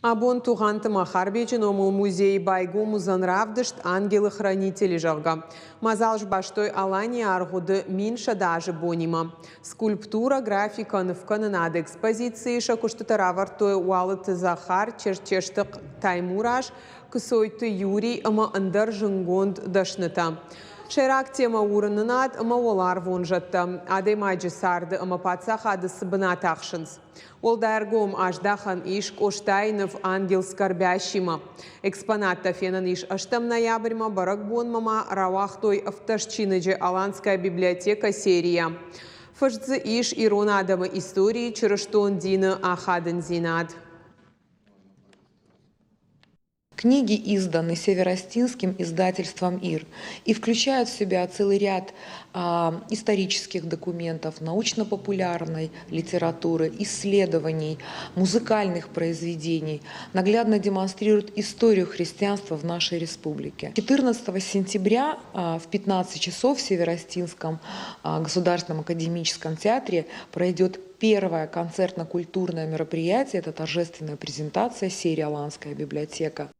Абон Тугъанты Махарбеджы номыл музейы байгом уыдзӕн равдыст «Ангелы-хранители», зӕгъгӕ. Мадзал сбастой Аланийы аргъуыды 1100 азы бонимӕ. Скульптурӕ, графикӕ, нывкӕнынады экспозицийы сӕ куыстытӕ равӕрдтой Уалыты Захар, Черчесты Таймураз, Кцойты Юрий ӕмӕ ӕндӕр зынгонд дӕснытӕ. Сӕйраг темӕ уырнынад ӕмӕ уӕларвон зӕдтӕ адӕймаджы царды ӕмӕ паддзахады цы бынат ахсынц. Уӕлдай ӕргом аздахӕн ис Къостайы ныв «Ангел скорбящий-мӕ». Экспонаттӕ фенӕн ис ӕстӕм ноябрьмӕ, бӕрӕгбонмӕ ма рауагътой 17 чиныджы «Аланская библиотека» серийӕ. Фыст дзы ис ирон адӕмы историйы чырыстон дины ахадындзинад. Книги изданы Северостинским издательством «Ир» и включают в себя целый ряд исторических документов, научно-популярной литературы, исследований, музыкальных произведений, наглядно демонстрируют историю христианства в нашей республике. 14 сентября в 15 часов в Северостинском государственном академическом театре пройдет первое концертно-культурное мероприятие – это торжественная презентация серии «Аланская библиотека».